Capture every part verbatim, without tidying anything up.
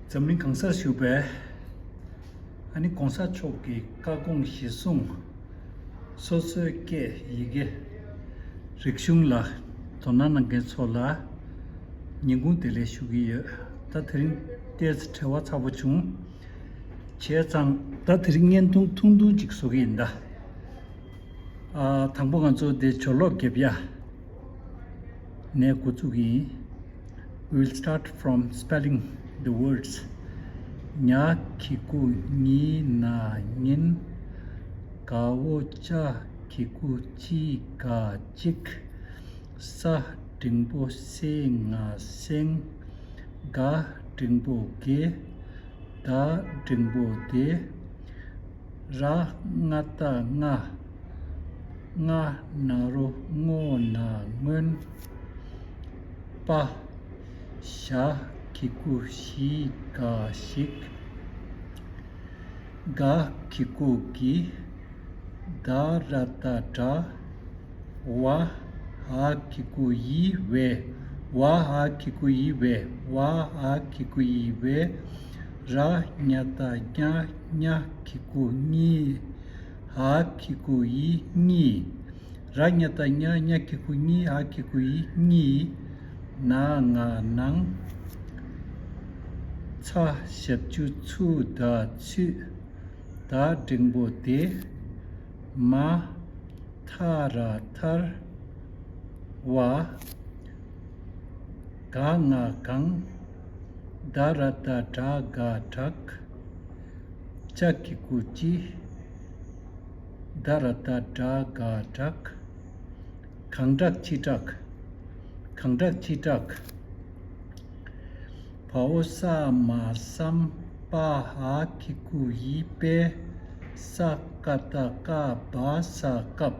འཛམ་གླིང་གང་སར་བཞུགས་པའི་ཨ་ནི་གོང་ས་མཆོག་གི་བཀའ་དགོངས་གཞིར་བཟུང་སོ་སོའི་སྐད་ཡི་གེ་རིག་གཞུང་ལ་དོ་སྣང་གནང་མཁན་ཚོ་ལ་ཉིན་གུང་བདེ་ལེགས་ཞུ་གི་ཡོད། ད་དེ་རིང་ཏོག་ཙམ་བྲེལ་བ་ཚ་པོ་བྱུང་། བྱས་ཙང་ད་དེ་རིང་བརྙན་ཐུང་ཐུང་ཐུང་ཅིག་བཟོ་གི་ཡིན་ད། ཨ། དང་པོ་ང་ཚོ་དེ་སྦྱོར་ཀློག་རྒྱབ་ཡ་ནས་འགོ་བཙུགས་ཀྱི་ཡིན། We'll start from spelling the words. ཉ་གི་གུ་ཉི། ན་ཉིན། ག་འོ་ཅ་གི་གུ་ཅི། ག་གཅིག། ས་འགྲེང་བུ་སེ། ང་སེང་། ག་འགྲེང་བུ་གེ། ད་འགྲེང་བུ་དེ། ར་ང་བཏགས་རྔ། ང་ན་རོ་སྔོ། ན་སྔོན། པ། ཞ་གི་གུ་ཞི། ག་ཞིག། ག་གི་གུ་གི། ད་ར་བཏགས་དྲ། བ། འ་གི་གུ་འི། བས། བ་འ་གི་གུ་འི། བས། བ་འ་གི་གུ་འི། བས། ར་ཉ་བཏགས་རྙ། རྙ་གི་གུ་རྙི། འ་གི་གུ་འི། རྙི། ར་ཉ་བཏགས་རྙ། རྙ་གི་གུ་རྙི། འ་གི་གུ་འི། རྙི། ན་ང་ནང་། ཚ་ཞབས་ཀྱུ་ཚུ། ད་ཚུད། ད་འགྲེང་བུ་དེ། མ། ཐ་ར་ཐར། བ། ག་ང་གང་། ད་ར་བཏགས་དྲ། ག་དྲག། ཅ་གི་གུ་ཅི། ད་ར་བཏགས་དྲ། ག་དྲག། གང་དྲག་ཅི་དྲག། གང་དྲག་ཅི་དྲག། བ་འོ་ས་མ་བསམ། པ་འ་གི་གུ་འི། པས། ས་ཀ་བཏགས་སྐ། བ་ས་སྐབས།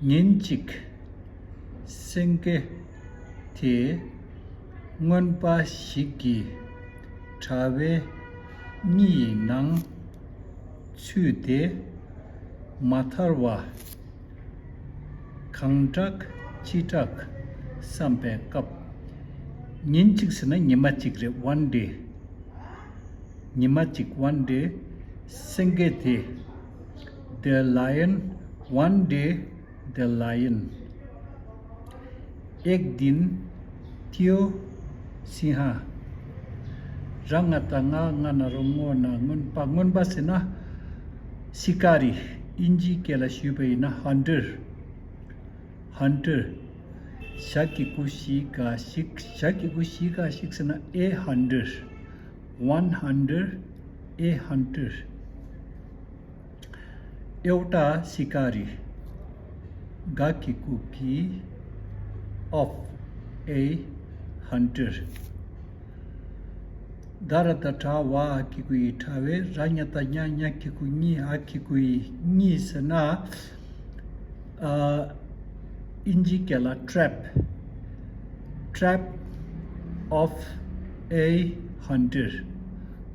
ཉིན་གཅིག་སེང་གེ་དེ་རྔོན་པ་ཞིག་གི་དྲ་བའི་རྙི་ཡི་ནང་ཚུད་དེ་མ་ཐར་བར་གང་དྲག་ཅི་དྲག་བསམ་པའི་སྐབས། ཉིན་གཅིག་ཟེར་ན་ཉི་མ་གཅིག་རེད། One day. ཉི་མ་གཅིག། One day. སེང་གེ་དེ། The lion. One day the lion. एक दिन त्यो सिंह। ར་ང་བཏགས་རྔ། ང་ན་རོ་སྔོ། ན་སྔོན་པ། སྔོན་པ་ཟེར་ན་ཤི་ཀ་རི། དབྱིན་ཇིའི་སྐད་ལ་ཞུས་པ་ཡིན་ན་ཧན་ཊར། ཧན་ཊར། ཞ་གི་གུ་ཞི་ག་ཞིག། ཞ་གི་གུ་ཞི་ག་ཞིག་ཟེར་ན་a hunter. One hunter. A hunter. एउटा शिकारी। ག་གི་གུ་གི། of a hunter. ད་ར་བཏགས་དྲ། བ་འ་གི་གུ་འི། དྲ་བའི། ར་ཉ་བཏགས་རྙ། རྙ་གི་གུ་རྙི། འ་གི་གུ་འི། རྙི་ཟེར་ན། ཨ། དབྱིན་ཇིའི་སྐད་ལ་trap. Trap of a hunter.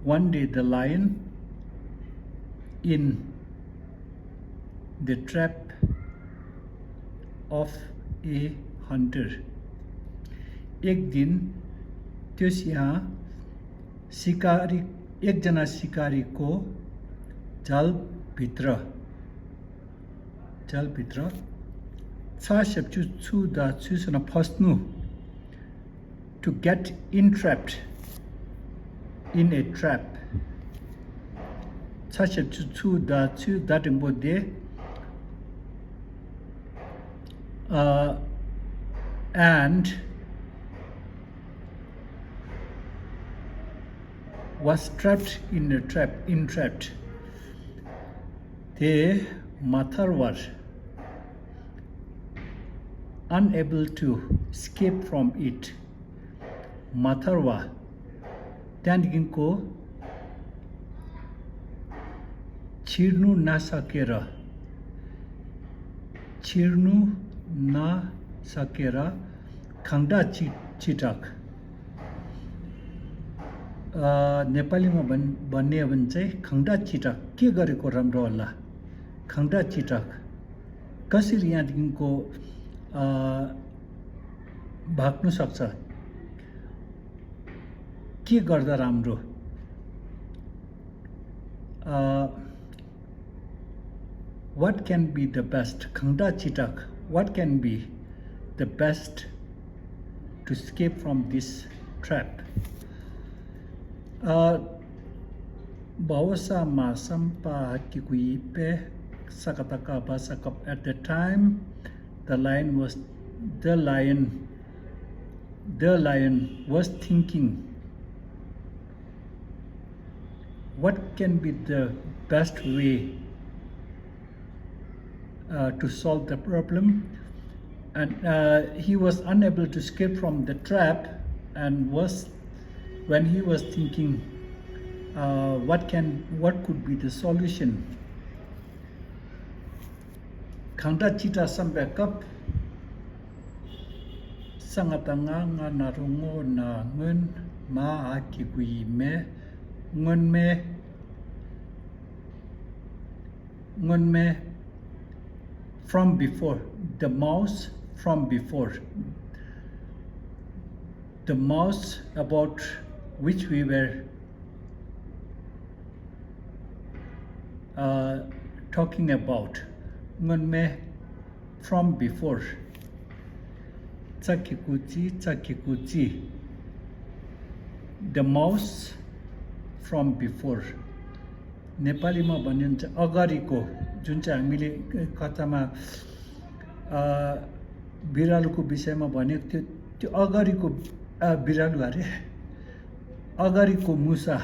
One day the lion in the trap of a hunter. एक दिन त्यो सिंह शिकारी, एक जना शिकारीको जालभित्र, जालभित्र। ཚ་ཞབས་ཀྱུ་ཚུ། ད་ཚུད་ཟེར་ན་ཕོ་སྣུ། To get entrapped in a trap. ཚ་ཞབས་ཀྱུ་ཚུ། ད་ཚུད། ད་འགྲེང་བུ་དེ། Uh, and was trapped in a trap. Entrapped. དེ་མ་ཐར་བར། Unable to escape from it. མ་ཐར་བ། त्यहाँदेखिको छिर्नु नसकेर, छिर्नु नसकेर, खङ्डा चि चिटक। अ, नेपालीमा भन् भन्ने हो भने चाहिँ खङ्डा चिटक के गरेको राम्रो होला? खङ्डा चिटक। कसरी यहाँदेखिको, अ, भाग्न सक्छ? के गर्दा राम्रो? अ, What can be the best? གང་འདྲ་ཅི་འདྲ། What can be the best to escape from this trap? ཨ། བའོ་ས་མ་སམ་པ་ཀི་གུ་ཡི་པེ་ས་ཀ་ཏ་ཀ་བ་ས་ཀ། At the time, the lion was, the lion, the lion was thinking, what can be the best way uh, to solve the problem. And uh, he was unable to escape from the trap, and was, when he was thinking, uh, what can, what could be the solution? གང་འདྲ་ཅི་འདྲ་བསམ་པའི་སྐབས། ས་ང་ཏ་ང་ང་ན་རོ་ངོ་ན་སྔོན་མ་འ་གི་གུ་ཡི་མེ། སྔོན་མེ། སྔོན་མེ། From before, the mouse from before, the mouse about which we were uh, talking about. སྔོན་མེ། From before. ཙ་གི་གུ་ཙི། ཙ་གི་གུ་ཙི། The mouse from before. नेपालीमा भन्यो भने चाहिँ अगाडिको, जुन चाहिँ हामीले कथामा, अ, बिरालोको विषयमा भनेको थियो, त्यो अगाडिको, अ, बिरालो अरे, अगाडिको मुसा,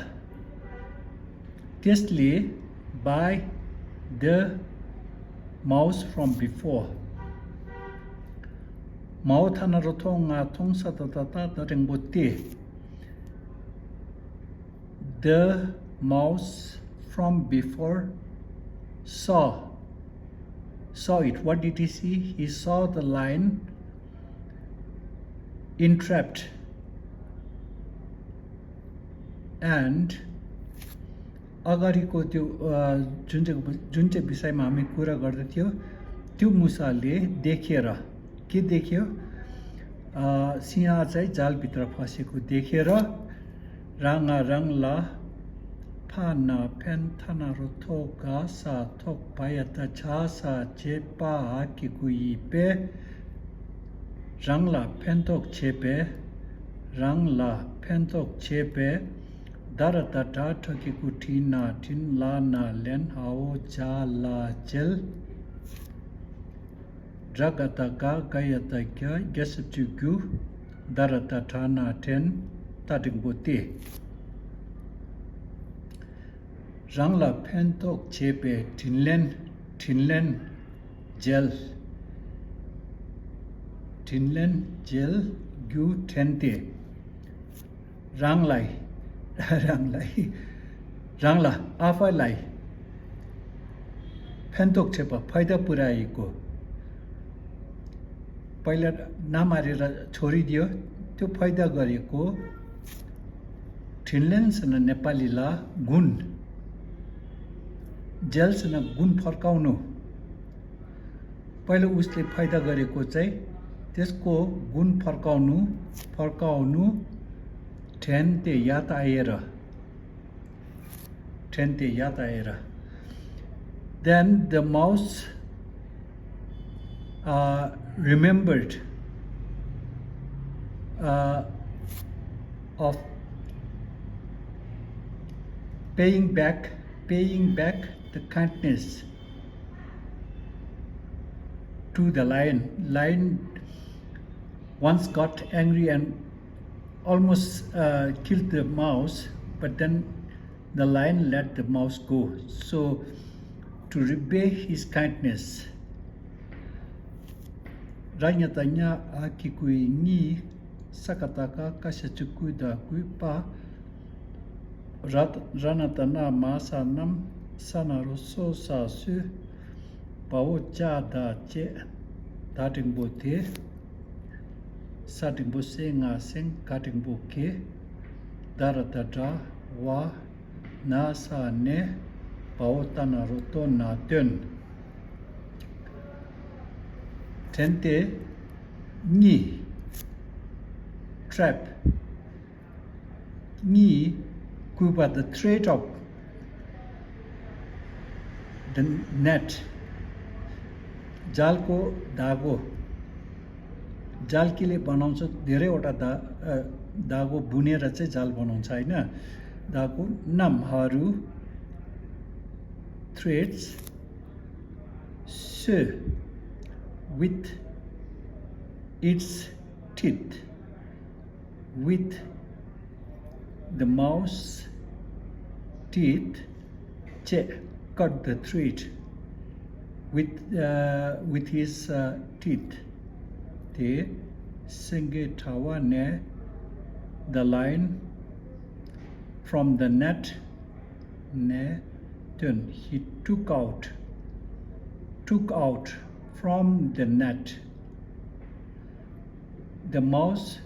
त्यसले, by the mouse from before. མའོ་ཐ་ན་རོ་ཐོ་ང་ཐོང་ས་ད་ད་ད་ད་རིང་པོ་ཏེ། The mouse from before saw, saw it. What did he see? He saw the lion entrapped. And अगाडिको त्यो, अ, जुन चाहिँ, जुन चाहिँ विषयमा हामी कुरा गर्दै थियो, त्यो मुसाले देखेर, के देख्यो? अ, सिंह चाहिँ जालभित्र फँसेको देखेर राङा राङला फा ना फेन थना रो थो गा सा थोक पाया ता छा सा चे पा हा कि कुई पे राङला फेन थोक चे पे राङला फेन थोक चे पे दारा ता टा ठो कि कु ठी ना ठिन ला ना लेन हाओ जा ला जेल ཌ་ག་ད་ག་ག་ཡ་ད་གྱ་གྱ་ཞབས་ཀྱུ་གྱུ་ད་ར་ད་དྲ་ན་དྲན་ད་འགྲེང་པོ་སྟེ། རང་ལ་ཕན་ཐོགས་བྱེད་པའི་དྲིན་ལན་དྲིན་ལན་འཇལ། དྲིན་ལན་འཇལ་རྒྱུ་དྲན་ཏེ། རང་ལ་རང་ལ་རང་ལ་ཨ་ཕ་ལ་ཕན་ཐོགས་བྱེད་པ་फाइदा पुर्‍याएको། पहिला नाम हालेर छोडिदियो। त्यो फाइदा गरेको དྲིན་ལན་ཟེར་ན་नेपालीलाई गुण, འཇལ་ཟེར་ན་गुण फर्काउनु। पहिला उसले फाइदा गरेको चाहिँ त्यसको गुण फर्काउनु, फर्काउनु, དྲན་ཏེ་याद आएर, དྲན་ཏེ་याद आएर। Then the mouse uh, remembered uh, of paying back, paying back the kindness to the lion. Lion once got angry and almost uh, killed the mouse, but then the lion let the mouse go. So, to repay his kindness, ར་ཉ་ད་ཉ་ཨ་ཀི་ཀུའི་གཉིས། ས་ཀ་ད་ཀ་ཀ་ཤ་ཅུ་ཀུ་ད་ཀུའི་པ། ར་ར་ན་ད་ན་མ་ས་ནམ། ས་ན་རོ་སོ་ས་སུ། བ་འོ་ཅ་ད་ཅེ། ད་འགྲེང་པོ་དེ། ས་འགྲེང་པོ་སེ་ང་སེང་། ག་འགྲེང་པོ་གེ། ད་ར་ད་དྲ་བ། ན་ས་ནེ། བ་འོ་ཏ་ན་རོ་ཏོ་ན་སྟོན། དྲན་ཏེ་གཉིས། trap. གཉིས། བརྐུས་པ། The thread of the net. जाल को धागो। जाल के लिए बनाउँछ? धेरैवटा धा अ, धागो बुनेर चाहिँ जाल बनाउँछ, होइन? धागो नामहरू, threads, so with its teeth, with the mouse teeth, चाहिँ cut the thread with, uh, with his, uh, teeth. དེ་སེང་གེ་དྲ་བ་ནས། The lion from the net. ནས་བཏོན། He took out, took out from the net. The mouse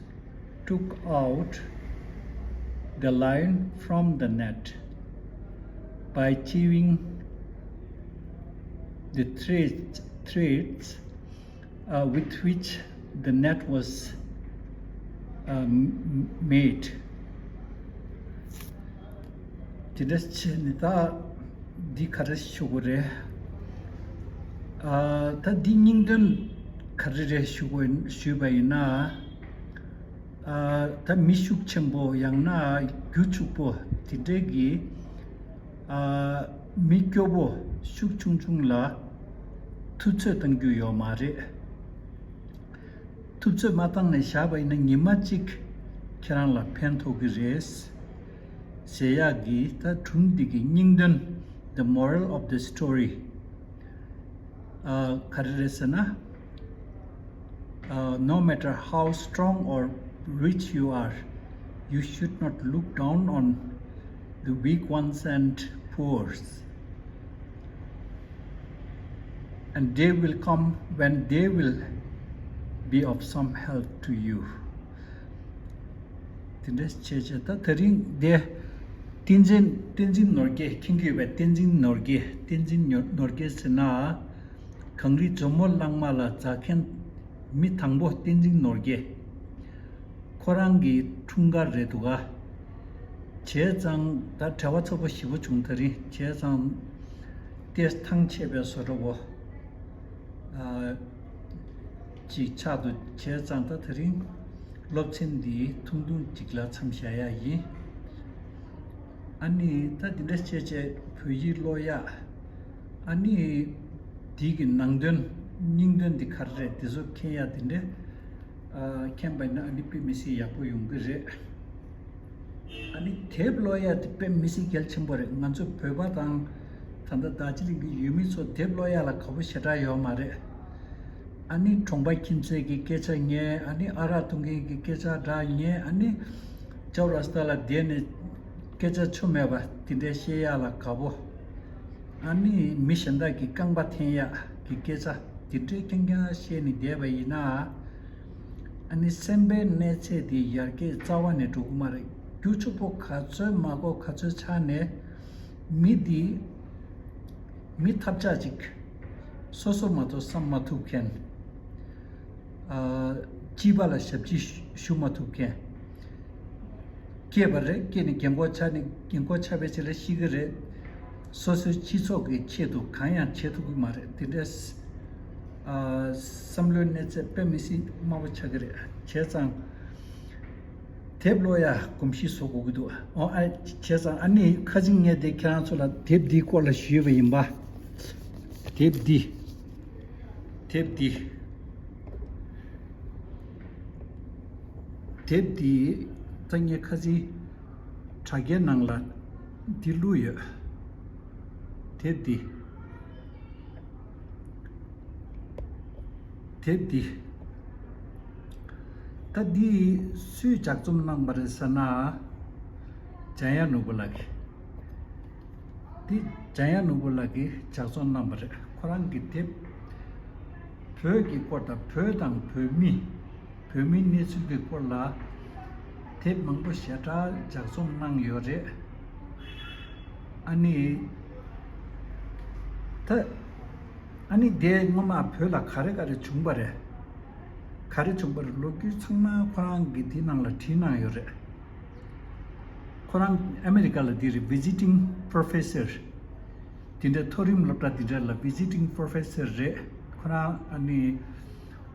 took out the lion from the net by chewing the threads, threads uh, with which the net was uh, m- made. དེ་འདྲ་བྱས་ནས་ད་འདི་ག་རེ་ཞུ་དགོས་རེད། ཨ། ད་འདི་སྙིང་དོན་ག་རེ་རེད་ཞུ་དགོས་ཞུས་པ་ཡིན་ན། ཨ། ད་མི་ཤུགས་ཆེན་པོ་ཡང་ན་རྒྱུ་ཕྱུག་པོ་དེ་འདྲའི་གི། ཨ། མི་སྐྱོ་པོ་ཤུགས་ཆུང་ཆུང་ལ་ཐུབ་ཚོད་གཏང་རྒྱུ་ཡོད་མ་རེད། ཐུབ་ཚོད་མ་བཏང་ནས་བཞག་པ་ཡིན་ན་ཉི་མ་གཅིག་ཁྱེད་རང་ལ་ཕན་ཐོགས་ཀྱི་རེད། ཟེར་ཡག་གི་ད་སྒྲུང་འདི་གི་སྙིང་དོན། The moral of the story. ཨ། ག་རེ་རེད་ཟེར་ན། ཨ། No matter how strong or rich you are, you should not look down on the weak ones and poor. And day will come when they will be of some help to you. དེ་འདྲ་བྱས་བྱས་ད་དེ་རིང་དེ། བསྟན་འཛིན། བསྟན་འཛིན་ནོར་རྒྱས། མཁྱེན་གྱི་ཡོད་པས། བསྟན་འཛིན་ནོར་རྒྱས། བསྟན་འཛིན་ནོར་རྒྱས་ཟེར་ན། གངས་རི་ཇོ་མོ་གླང་མ་ལ་འཛེགས་མཁན་མི་དང་པོ་བསྟན་འཛིན་ནོར་རྒྱས། ཁོ་རང་གི་འཁྲུངས་སྐར་རེད་འདུག་ག་བྱས་ཙང་ད་བྲེལ་བ་ཚ་པོ་ཞེ་པོ་བྱུང་། དེ་རིང་བྱས་ཙང་ཏོག་ཙམ་ཐང་ཆད་པའི་བཟོ་འདྲ་བོ། ཨ། ཅིག་ཆགས་འདུག་བྱས་ཙང་ད་དེ་རིང་སློབ་ཚན་འདི་ཐུང་ཐུང་ཅིག་ལ་མཚམས་བཞག་ཡ་ཡིན། ཨ་ནི་ད་འདི་འདྲ་བྱས་བྱས་བོད་ཡིག་ཀློག་ཡ། ཨ་ནི་འདི་གི་ནང་དོན་སྙིང་དོན་འདི་ག་རེ་རེད་འདི་ཚོ་མཁྱེན་ཡ་འདི་འདྲ། ཨ། མཁྱེན་པ་ཡིན་ན་ཨ་ནི་དཔེ་མི་སྲིད་ཡག་པོ་ཡོང་གི་རེད། ཨ་ནི་དེབ་ཀློག་ཡ་དེ་དཔེ་མི་སྲིད་གལ་ཆེན་པོ་རེད། ང་ཚོ་བོད་པ་དང་ད་ལྟ་རྡོ་རྗེ་གླིང་གི་ཡུལ་མི་ཚོ་དེབ་ཀློག་ཡ་ལ་དགའ་པོ་ཞེ་དྲག་ཡོད་མ་རེད། ཨ་ནི་གྲོང་པ་ཁྱིམ་མཚེས་ཀྱི་སྐད་ཆ་ཉན། ཨ་ནི་ཨ་རག་འཐུང་མཁན་གྱི་སྐད་ཆ་འདྲ་ཉན། ཨ་ནི་ཅའོ་ར་སྟ་ལ་བསྡད་ནས་སྐད་ཆ་ཆོ་མེད་པ་དེ་འདྲ་བཤད་ཡ་ལ་དགའ་པོ། ཨ་ནི་མི་གཞན་དག་གི་རྐང་པ་འཐེན་ཡག་གི་སྐད་ཆ་དེ་འདྲའི་རྐྱང་རྐྱང་བཤད་ནས་བསྡད་པ་ཡིན་ན། ཨ་ནི་སེམས་པའི་གནས་ཚད་དེ་ཡར་རྒྱས་རྩ་བ་ནས་འགྲོ་གི་མ་རེད། རྒྱུ་ཕྱུག་པོ་ག་ཚོད་མ་གོ་ག་ཚོད་ཆགས་ནས་མི་འདི་མི་ཐབས་ཆག་ཅིག་སོ་སོ་མ་གཏོགས་བསམ་མ་ཐུབ་མཁན། ཨ། སྐྱིད་པ་ལ་ཞབས་ཕྱི་ཞུ་མ་ཐུབ་མཁན། སྐྱེས་པ་རེད། སྐྱེས་ནས་རྒན་གོག་ཆགས་ནས་རྒན་གོག་ཆགས་པའི་ཆེད་ལ་ཤི་གི་རེད། སོ་སོའི་སྤྱི་ཚོགས་ཀྱི་ཆེད་དུ་གང་ཡང་བྱེད་ཐུབ་ཀྱི་མ་རེད། དེ་འདྲའི་ཨ། བསམ་བློའི་གནས་ཚད་དཔེ་མི་སྲིད་དམའ་པོ་ཆགས་ཀྱི་རེད། བྱས་ཙང་དེབ་ཀློག་ཡ་གོམས་གཤིས་བཟོ་དགོས་ཀྱི་འདུག་ཨོ། ཨ། བྱས་ཙང་ཨ་ནི་ཁ་ཅིག་ངས་དེ་ཁྱེད་རང་ཚོ་ལ་དེབ་འདིའི་སྐོར་ལ་ཞུས་པ་ཡིན་པ། དེབ་འདི། དེབ་འདི། དེབ་འདི་ད་ངས་ཁ་སང་དྲ་རྒྱའི་ནང་ལ་འདི་བླུགས་ཡོད། དེབ་འདི། དེབ་འདི། ད་འདི་སུས་ལྗགས་རྩོམ་གནང་བ་རེད་ཟེར་ན། འཇམ་དབྱངས་ནོར་བུ་ལགས་ཀྱིས། འདི་འཇམ་དབྱངས་ནོར་བུ་ལགས་ཀྱིས་ལྗགས་རྩོམ་གནང་བ་རེད། ཁོ་རང་གི་དེབ། བོད་ཀྱི་སྐོར་དང་བོད་དང་བོད་མི། བོད་མིའི་གནས་ཚུལ་གྱི་སྐོར་ལ་དེབ་མང་པོ་ཞེ་དྲག་ལྗགས་རྩོམ་གནང་ཡོད་རེད། ཨ་ནི། ད། ཨ་ནི་དེ་སྔོན་མ་བོད་ལ་ག་རེ་ག་རེ་བྱུང་བ་རེད། ག་རེ་བྱུང་བ་རེད། ལོ་རྒྱུས་ཚང་མ་ཁོ་རང་གིས་དེའི་ནང་ལ་བྲིས་གནང་ཡོད་རེད། ཁོ་རང་ཨ་མེ་རི་ཀ་ལ་འདི་རེད། Visiting Professor། དེ་འདྲའི་མཐོ་རིམ་སློབ་གྲྭ་དེ་འདྲ་ལ་Visiting Professor་རེད། ཁོ་རང་ཨ་ནི་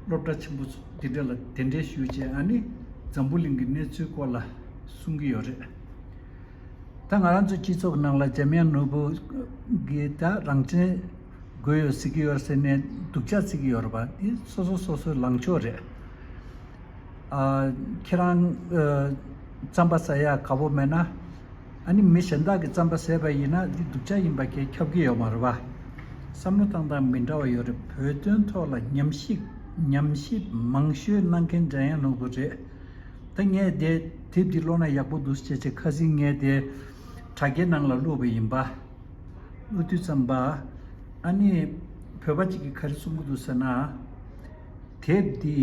སློབ་གྲྭ་ཆེན་པོ་དེ་འདྲ་ལ་གདན་འདྲེན་ཞུས་བྱས། ཨ་ནི་འཛམ་བུ་གླིང་གི་གནས་ཚུལ་སྐོར་ལ་གསུང་གི་ཡོད་རེད། ད་ང་རང་ཚོའི་སྤྱི་ཚོགས་ནང་ལ་འཇམ་དབྱངས་ནོར་བུ་གིས་ད་རང་བཙན་དགོས་ཡོད་ཟེར་གྱི་ཡོད་ཟེར་ནས་སྡུག་ཅག་བརྩི་གི་ཡོད་རེད་པ། དེ་སོ་སོ་སོ་སོའི་ལངས་ཕྱོགས་རེད། ཨ། ཁྱེད་རང་ཨ། རྩམ་པ་ཟ་ཡག་དགའ་པོ་མེད་ན། ཨ་ནི་མི་གཞན་དག་གིས་རྩམ་པ་ཟས་པ་ཡིན་ན་འདི་སྡུག་ཅག་ཡིན་པ་ཁྱེད་ཁྱབ་ཀྱི་ཡོད་མ་རེད་པ། བསམ་བློ་བཏང་སྟངས་མི་འདྲ་བ་ཡོད་རེད། བོད་དོན་ཐོག་ལ་ཉམས་ཞིབ་ཉམས་ཞིབ་མང་ཤོས་གནང་མཁན་འཇམ་དབྱངས་ནོར་བུ་རེད། ད་ངས་དེ་དེབ་འདི་ཀློག་ན་ཡག་པོ་འདུག་ཅེས་བྱས། ཁ་སང་ངས་དེ་དྲ་རྒྱའི་ནང་ལ་བླུགས་པ་ཡིན་པ། བླུགས་དུས་ཙམ་པ། ཨ་ནི་བོད་པ་གཅིག་གིས་ག་རེ་གསུང་གི་འདུག་ཟེར་ན། དེབ་འདི་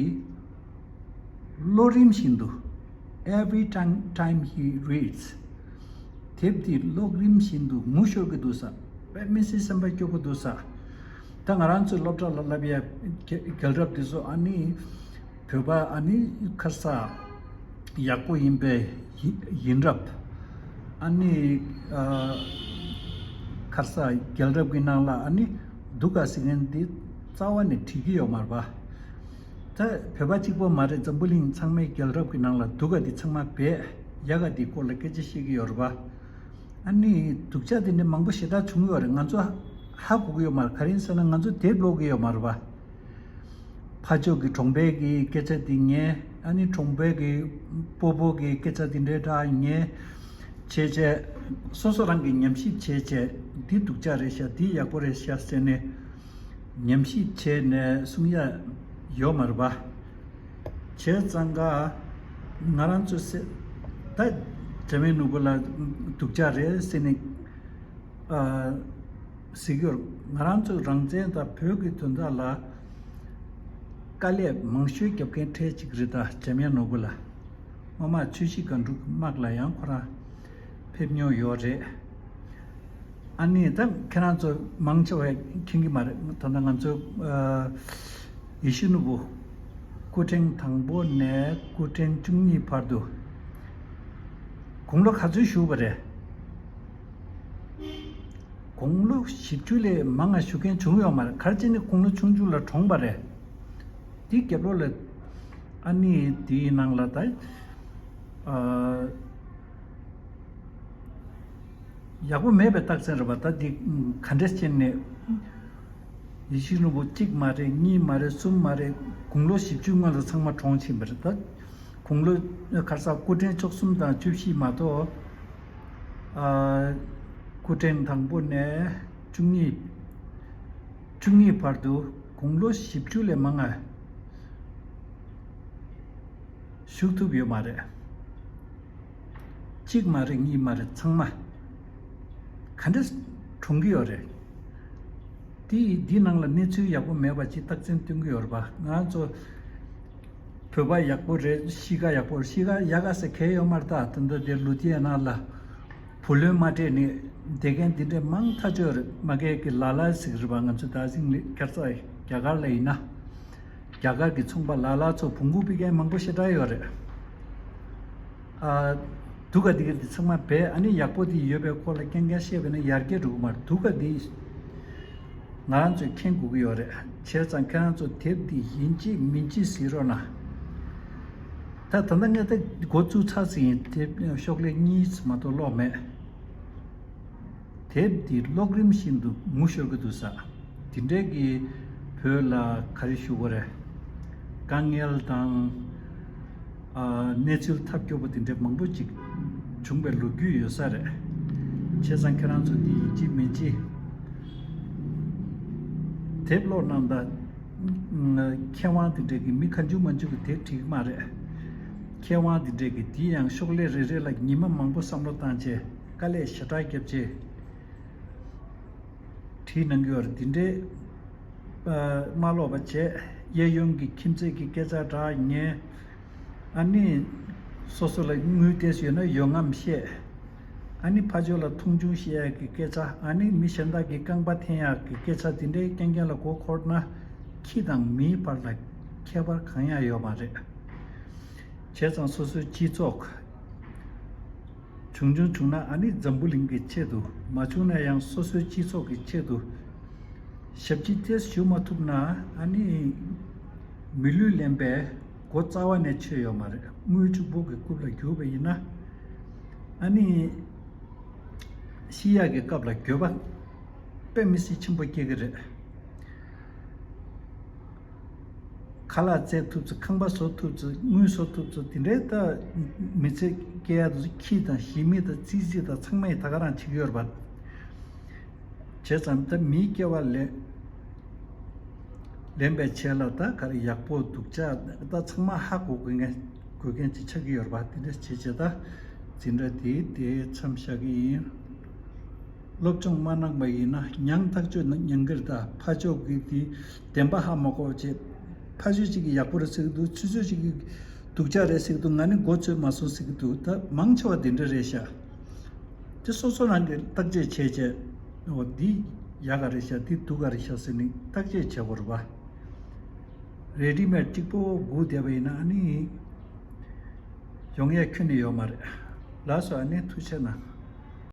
ཀློག་རིམ་བཞིན་དུ། Every time, time he reads། དེབ་འདི་ཀློག་རིམ་བཞིན་དུ་ངུ་ཤོར་གི་འདུག་ཟེར། དཔེ་མི་སྲིད་སེམས་པ་སྐྱོ་པོ་འདུག་ཟེར། ད་ང་རང་ཚོའི་སློབ་གྲྭ་ལ་བསླབ་ཡ་རྒྱ་རྒྱལ་རབས་འདི་ཚོ། ཨ་ནི་བོད་པ་ཨ་ནི་ཁ་ས་ཡག་པོ་ཡིན་པའི་ཡིན་ཡིན་རབས། ཨ་ནི་ཨ། ཁ་ས་རྒྱལ་རབས་ཀྱི་ནང་ལ་ཨ་ནི་སྡུག་ག་ཟེར་མཁན་འདི་རྩ་བ་ནས་བྲིས་ཀྱི་ཡོད་མ་རེད་པ། ད་བོད་པ་གཅིག་པོ་མ་རེད། འཛམ་བུ་གླིང་ཚང་མའི་རྒྱལ་རབས་ཀྱི་ནང་ལ་སྡུག་ག་འདི་ཚང་མ་བས་ཡག་ག་འདི་སྐོར་ལ་སྐད་ཆ་བཤད་ཀྱི་ཡོད་རེད་པ། ཨ་ནི་སྡུག་ཅག་དེ་འདྲ་མང་པོ་ཞེ་དྲག་བྱུང་ཡོད་རེད། ང་ཚོ་ཧ་གོ་གི་ཡོད་མ་རེད། ག་རེ་ཡིན་ཟེར་ན་ང་ཚོ་དེབ་ཀློག་གི་ཡོད་མ་རེད་པ། ཕ་ཕྱོགས་ཀྱི་གྲོང་པའི་གི་སྐད་ཆ་དེ་ཉན། ཨ་ནི་གྲོང་པའི་གི་སྤོ་བོ་གི་སྐད་ཆ་དེ་འདྲའི་འདྲ་ཉན། བྱས་བྱས་སོ་སོ་རང་གི་ཉམས་ཞིབ་བྱས་བྱས། འདི་སྡུག་ཅག་རེད་ཤག་འདི་ཡག་པོ་རེད་ཤག་ཟེར་ནས་ཉམས་ཞིབ་བྱས་ནས་གསུང་ཡ་ཡོད་མ་རེད་པ། བྱས་ཙང་ཀ་ང་རང་ཚོ་སེ་ད་འཇམ་དབྱངས་ནོར་བུ་ལགས་སྡུག་ཅག་རེད་ཟེར་ནས། ཨ། ཟེར་གྱི་ཡོད། ང་རང་ཚོ་རང་བཙན་དང་བོད་ཀྱི་དོན་དག་ལ་དཀའ་ལས་མང་ཤོས་རྒྱབ་མཁན་གྲས་གཅིག་རེད། ད་འཇམ་དབྱངས་ནོར་བུ་ལགས། སྔོན་མ་ཆུ་བཞི་སྒང་དྲུག་དམག་ལ་ཡང་ཁོ་རང་ཕེབས་མྱོང་ཡོད་རེད། ཨ་ནི་ད་ཁྱེད་རང་ཚོ་མང་ཆེ་བས་མཁྱེན་གྱི་མ་རེད། ད་ལྟ་ང་ཚོ་ཨ། ཡིད་བཞིན་ནོར་བུ་སྐུ་ཕྲེང་དང་པོ་ནས་སྐུ་ཕྲེང་བཅུ་གཉིས་བར་དུ་དགུང་ལོ་ག་ཚོད་བཞུགས་པ་རེད། དགུང་ལོ་བཞི་བཅུ་ལས་མང་ང་བཞུགས་མཁན་བྱུང་ཡོད་མ་རེད། ག་རེ་བྱས་ནས་དགུང་ལོ་ཆུང་ཆུང་ལ་གྲོངས་པ་རེད། དེའི་རྒྱབ་ལོགས་ལ་ཨ་ནི་དེའི་ནང་ལ་ད་ཨ། ཡག་པོ་མེད་པའི་རྟགས་མཚན་རེད་པ། ད་འདི་ག་འདྲས་བྱས་ནས་ཡིད་བཞིན་ནོར་བུ་གཅིག་མ་རེད། གཉིས་མ་རེད། གསུམ་མ་རེད། དགུང་ལོ་བཞི་བཅུ་སྔོན་ལ་ཚང་མ་གྲོངས་ཕྱིན་པ་རེད། ད་དགུང་ལོ་ག་རེ་ཟ། སྐུ་ཕྲེང་བཅུ་གསུམ་དང་བཅུ་བཞི་མ་གཏོགས། ཨ། སྐུ་ཕྲེང་དང་པོ་ནས་བཅུ་གཉིས། བཅུ་གཉིས་བར་དུ་དགུང་ལོ་བཞི་བཅུ་ལས་མང་ང་བཞུགས་ཐུབ་ཡོད་མ་རེད། གཅིག་མ་རེད། གཉིས་མ་རེད། ཚང་མ་ག་འདྲས་གྲོངས་ཀྱི་ཡོད་རེད། དེ་འདི་ནང་ལ་གནས་ཚུལ་ཡག་པོ་མེད་པ་ཅིག་རྟགས་མཚན་སྟོན་གྱི་ཡོད་རེད་པ། ང་ཚོ་བོད་པ་ཡག་པོ་རེད། གཤིས་ཀ་ཡག་པོ་རེད། གཤིས་ཀ་ཡག་ག་ཟེར་གང་ཡང་ཡོད་མ་རེད། ད་ད་ལྟ་དེ་ལུ་དྷི་ཡ་ན་ལ་བུ་ལོན་མ་སྤྲད་ནས་བསྡད་མཁན་འདི་འདྲས་མང་ཐག་ཆོད་རེད། མ་གས་ཀྱི་ལ་ལ་ཟེར་གྱི་རེད་པ། ང་ཚོ་ད་ཟིང་ལི་སྐྱར་ཚ་རྒྱ་གར་ལ་ཡིན་ན། རྒྱ་གར་གྱི་ཚོང་པ་ལ་ལ་ཚོ་བོང་བུ་ཕུད་མཁན་མང་པོ་ཞེ་དྲག་ཡོད་རེད། ཨ། སྡུག་ག་འདི་ག་འདི་ཚང་མ་བས། ཨ་ནི་ཡག་པོ་འདི་ཡོད་པའི་སྐོར་ལ་རྐྱང་རྐྱང་བཤད་པ་ཡིན་ན་ཡར་རྒྱས་འགྲོ་གི་མ་རེད། སྡུག་ག་འདི་ང་རང་ཚོས་མཁྱེན་དགོས་ཀྱི་ཡོད་རེད། བྱས་ཙང་ཁྱེད་རང་ཚོ་དེབ་འདི་ཡིན་གཅིག་མིན་གཅིག་གཟིགས་རོགས་གནང་། ད་ད་ལྟ་ངས་ད་འགོ་བཙུགས་ཚར་ཟིན། དེབ་ཤོག་ལྷེ་གཉིས་མ་གཏོགས་ཀློག་མེད། དེབ་འདི་ཀློག་རིམ་བཞིན་དུ་ངུ་ཤོར་གྱི་འདུག་ཟེར། དེ་འདྲས་ཀྱི་བོད་ལ་ག་རེ་ཞུ་དགོས་རེད། དཀའ་ངལ་དང་། ཨ། གནས་ཚུལ་ཐབས་སྐྱོ་པོ་དེ་འདྲས་མང་པོ་ཅིག་བྱུང་བའི་ལོ་རྒྱུས་ཡོད་ས་རེད། བྱས་ཙང་ཁྱེད་རང་ཚོ་འདི་ཡིན་གཅིག་མིན་གཅིག་དེབ་ཀློག་གནང་དང་། མཁས་དབང་དེ་འདྲས་ཀྱི་མི་གང་བྱུང་མང་བྱུང་གི་དེབ་བྲིས་ཀྱི་མ་རེད། མཁས་དབང་དེ་འདྲས་ཀྱི་དེ་ཡང་ཤོག་ལྷེ་རེ་རེ་ལ་ཉི་མ་མང་པོ་བསམ་བློ་བཏང་བྱས། དཀའ་ལས་ཞེ་དྲག་བརྒྱབ་བྱས་བྲིས་གནང་གི་ཡོད་རེད། འདི་འདྲའི་ཨ། མ་ཀློག་པ་བྱས། གཡས་གཡོན་གྱི་ཁྱིམ་མཚེས་ཀྱི་སྐད་ཆ་འདྲ་ཉན། ཨ་ནི་སོ་སོ་ལ་དངུལ་ཏོག་ཙམ་ཡོད་ན་ཡོད་ངམ་བཤད། ཨ་ནི་ཕར་ཕྱོགས་ལ་མཐོང་ཆུང་བཤད་ཡག་གི་སྐད་ཆ། ཨ་ནི་མི་གཞན་དག་གི་རྐང་པ་འཐེན་ཡག་གི་སྐད་ཆ་དེ་འདྲའི་རྐྱང་རྐྱང་ལ་མགོ་འཁོར་ན། ཁྱི་དང་མིའི་བར་ལ་ཁྱད་པར་གང་ཡང་ཡོད་མ་རེད། བྱས་ཙང་སོ་སོའི་སྤྱི་ཚོགས། བྱུང་བྱུང་བྱུང་ན་ཨ་ནི་འཛམ་བུ་གླིང་གི་ཆེད་དུ། མ་བྱུང་ན་ཡང་སོ་སོའི་སྤྱི་ཚོགས་ཀྱི་ཆེད་དུ། ཞབས་ཕྱི་དེ་ཞུ་མ་ཐུབ་ན་ཨ་ནི་མི་ལུས་ལེན་པའི་སྒོ་རྩ་བ་ནས་ཆོད་ཡོད་མ་རེད། དངུལ་ཕྱུག་པོ་གི་རྐུབ་ལ་རྒྱུག་པ་ཡིན་ན་ཨ་ནི་ཤི་ཡག་གི་སྐབས་ལ་འགྱོད་པ་དཔེ་མི་སྲིད་ཆེན་པོ་སྐྱེ་གི་རེད། ཁ་ལག་བཙལ་ཐུབ་ཚེ། ཁང་པ་བཟོ་ཐུབ་ཚེ། དངུལ་བཟོ་ཐུབ་ཚེ། དེ་འདྲའི་ད་མི་ཚེ་སྐྱེལ་ཡག་དེ་ཚོ་ཁྱི་དང་ཞི་མི་དང་ཙི་ཙི་དང་ཚང་མས་ད་ག་རང་བྱེད་ཀྱི་ཡོད་རེད་པ། བྱས་ཙང་ད་མིའི་སྐྱེ་བ་ལེན་ལེན་པའི་ཆེད་ལ་ད་ག་རེ་ཡག་པོ་སྡུག་ཅག་ད་ཚང་མ་ཧ་གོ་དགོས་མཁན་དགོས་མཁན་ཅིག་ཆགས་ཀྱི་ཡོད་རེད་པ། དེ་འདྲ་བྱས་བྱས་ད་འཛིན་གྲྭ་དེའི་དེ་མཚམས་བཞག་གི་ཡིན། སློབ་སྦྱོང་མ་གནང་པ་ཡིན་ན་མྱང་ཐག་ཆོད་མྱང་གི་རེད། ད་ཕ་ཕྱོགས་ཀྱི་དེ་བདེན་པ་ཧ་མ་གོ་བྱས། ཕ་ཕྱོགས་གཅིག་གིས་ཡག་པོ་རེད་ཟེར་གི་འདུག་ཆུ་ཚོད་གཅིག་གིས་སྡུག་ཅག་རེད་ཟེར་གི་འདུག་ང་ནི་མགོ་ཚོས་མ་སོང་ཟེར་གི་འདུག་ད་མང་ཆེ་བ་དེ་འདྲ་རེད་ཤག་དེ་སོ་སོ་རང་གིས་བརྟག་དཔྱད་བྱས་བྱས། འོ་འདི་ཡག་ག་རེད་ཤག་འདི་སྡུག་ག་རེད་ཤག་ཟེར་ནས་བརྟག་དཔྱད་བྱེད་དགོས་རེད་པ། རེ་ཌི་མེཌ་གཅིག་པོ་སྒུག་བསྡད་པ་ཡིན་ན་ཨ་ནི་ཡོང་ཡ་ཁྱོན་ནས་ཡོད་མ་རེད། ལགས་སོ། ཨ་ནི་ཐུགས་རྗེ་གནང་།